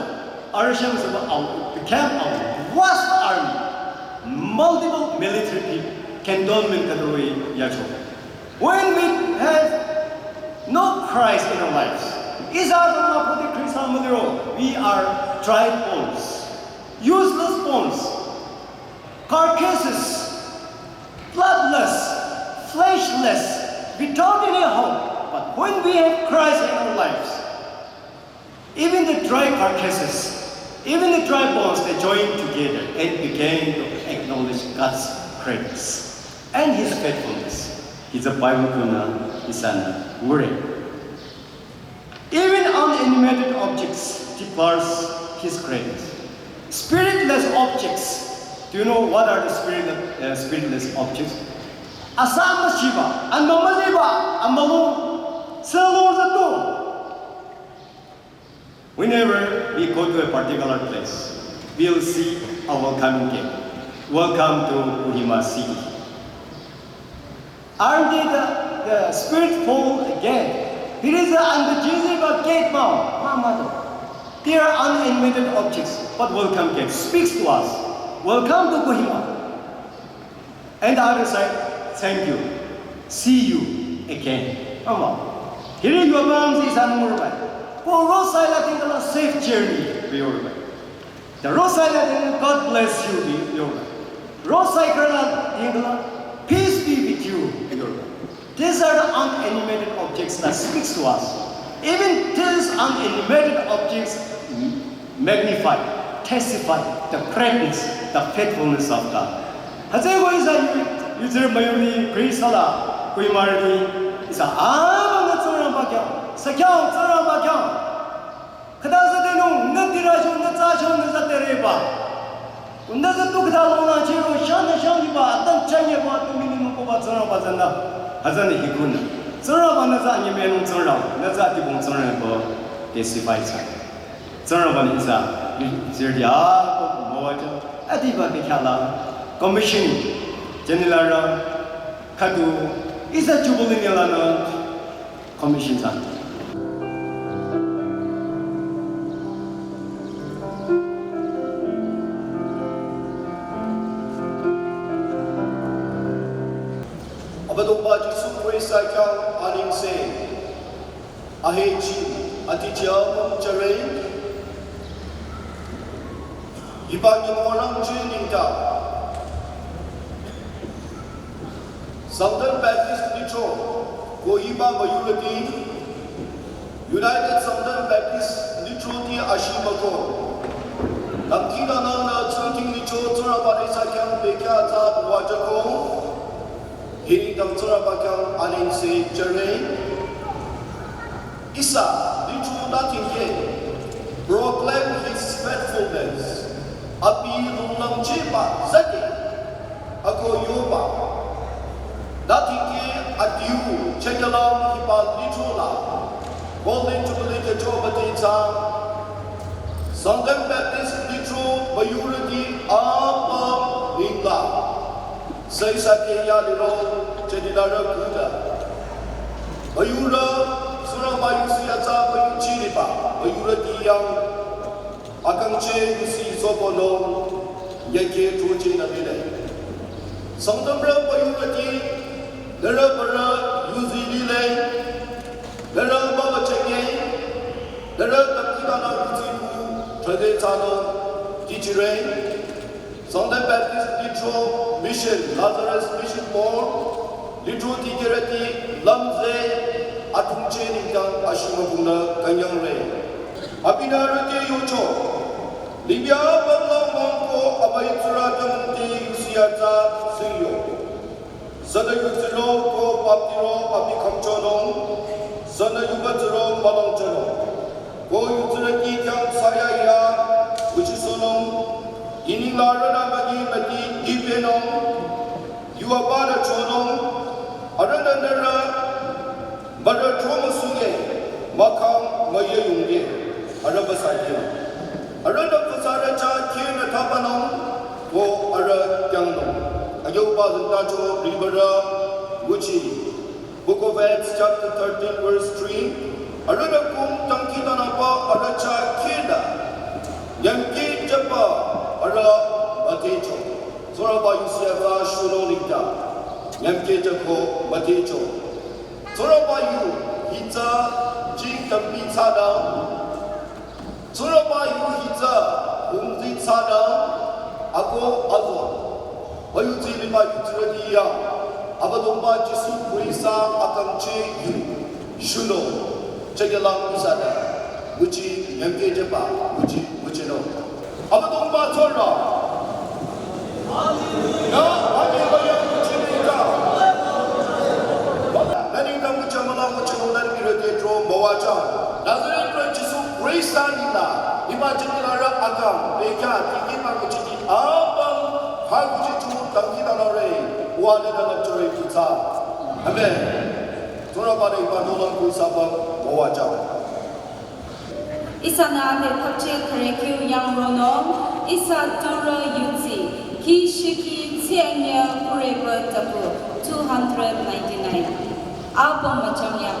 Arüh shemüsüba au became a vast army. Multiple military people, cantonment khüdu rui yacho. When we have no Christ in our lives, ihsa adongnü khode Khrista müliro, we are dry bones, useless bones, carcasses, bloodless, fleshless, without any hope. But when we have Christ in our lives, even the dry carcasses, even the dry bones, they join together and begin to acknowledge God's greatness and His faithfulness. It's a Bible kuna ihsanü ngure. Even inanimate objects declares His greatness. Spiritless objects. Do you know what are the spirit, uh, spiritless objects? Asa amüchiba, amümüliba, amülu, selo zato. Whenever we go to a particular place, we'll see a welcoming gate. Welcome to Kohima city. Aren't they the, the spiritful gate? It is an untangible gate now. Mama, they are inanimate objects, but welcome gate speaks to us. Welcome to Kohima. And the other side, thank you. See you again. Ama. Hiri yuva bang si san murbai. Ko roadside la tingkala safe journey biorbai. Rosai la ding, "God bless you," di yore. Rosai kara la ding la, "Peace be with you," di yore. These are the unanimated objects that speaks to us. Even these unanimated objects magnify, testify the greatness, the faithfulness of God. Hütsüeko ihsa yu, yutsirü müyurüti, Khrista la kuimarüti, ihsa apümnü Tsingrangba khyang, sü khyang Tsingrangba khyang khüta züdenung, nü tirü cho, nü tsa cho, nü züdereba. Nü züdu khüta longnü chiro, shanü shangyiba, atang changyiba, tu mini mü koba Tsingrangba zanda. Hütsünü hikunü. Tsingrangba nü tsü anyemüinung Tsingrang, nü tsü adibong Tsingrangba testify thsa. Tsingrangba nü ihsa, zirdi a, ko mawaja, adiba ke khyala, commission, jenilara, khüdu, ihsa jubilee nyilanü, commission thsa. Abüdongba Jisu Khrista khyang anengse, ahechi, aticha mümchare, hiba nyümong arangcheh nengdang Sangtam Baptist Lithro, ko hiba müyurüti, United Sangtam Baptist Lithroti ashimüko, dangkhidangnangnü Tsingrangba Lithro Tsingrangba nü ihsa khyang bekhyah thsa müwajüko, hi nengdang Tsingrangba khyang anengse jüre. Ihsa, Lithro nü tikeh, proclaim his faithfulness. Abi lunglümchehba züde, ako yoba. Nü tikeh adiu, chekyalang hiba Lithro la, Golden Jubilee kehcho bati thsa, Sangtam Baptist Lithro müyurüti apüm nengla. Sü ihsa te yaliro, jenilara kuda. Müyurü, Tsingrangba yusi atsa müyuchiriba, müyurüti yang, akangcheh yusi soponung, yekeh throchehnü lile. Sangtamrü müyurüti, nührü bürü yuzi lile, nührü baba chenge, nührü dangkhidangnang yuzi ku, thade thsanung, tichire. Sangtam Baptist Lithro Mission, Lazarus Mission Board, Lithro dikehrüti lümze, athungcheh nengdang ashimübünü künyangre. Abinü arüh te yocho, Libya bangla mangko abai tsurü tamti yusi atsa singyo. Sünü yutsiro ko baptiro abi khümchonung, sünü yubatsiro mülangchonung. Ko yutsirüti khyang saya ya, nguchisohnung, iningla arühnü magi mati ibenung, yu abada chonung, arühnü nührü, bada chomüsunge, mahkhang müyeyungye, arüh basadi. Arühnü pasarü chah khehnü thabanung, ko arüh kyangnung. Ayoba zintacho ribara, nguchi. Book of Acts chapter thirteen verse three. Arühnü kung dangkhidangnangba arüh chah khehnü, nyümkehjüba arüh müdhecho. Tsingrangba yusi atsa shunung nengdang, nyümkehjüko müdhecho. Tsingrangba yu hitsü jing tampi thsanü, Tsingrangba yu hitsü hungzi thsanü, ako azo. Müyuzi liba yutsirüti yang, Abüdongba Jisu Khrista akangcheh yu, shunung, chekyalang ihsanü, nguchi nyümkehjüba, nguchi, nguchinung. Abüdongba Tsingrang. Ya, amen, ya, nguchi nengdang. Nü nengdang nguchi amüla nguchinung nü ihrü te tro müwajüng. Nazaretrü Jisu Khrista nengla, hiba jinglarü akang, bekhyah, tikehba nguchiti apüm, ha nguchicho dangkhidangnangre, uwa nü nü lümchore tu thsa. Amen. Tsingrangba nü hiba nohlüm ku ihsa apüm müwajüng. Ihsanü ade thapche khürü kyu yangronung, ihsa turü yuzi, khi shiki tsienye kureba tapu, two hundred ninety-nine. Apüm müchang ya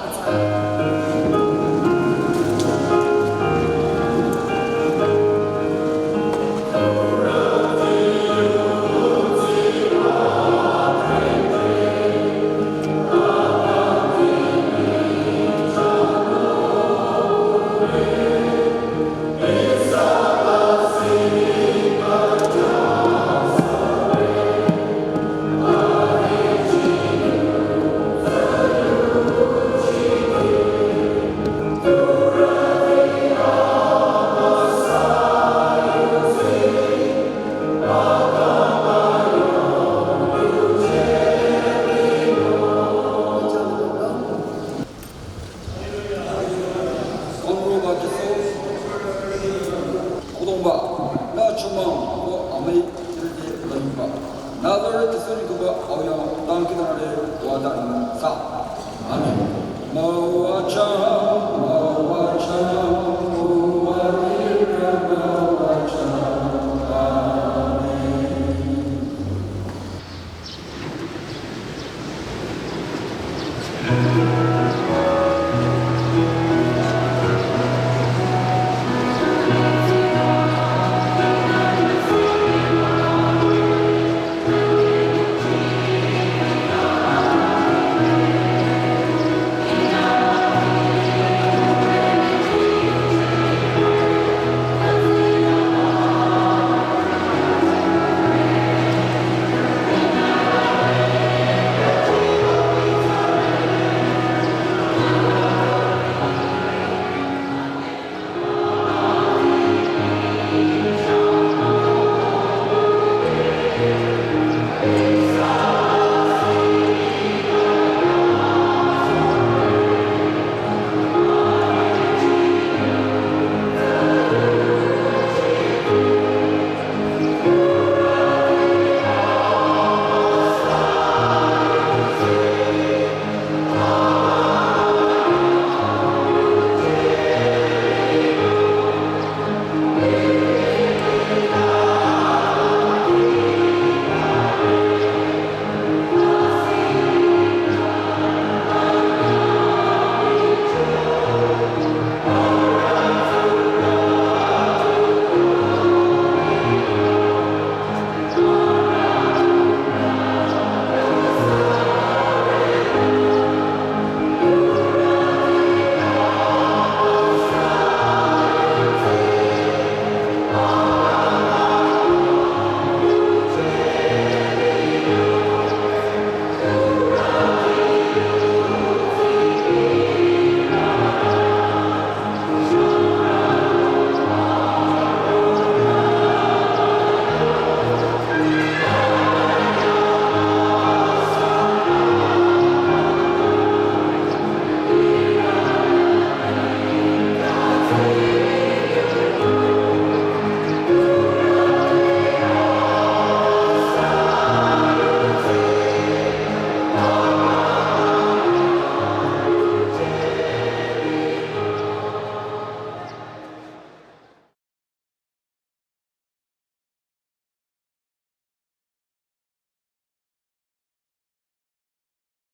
Amen.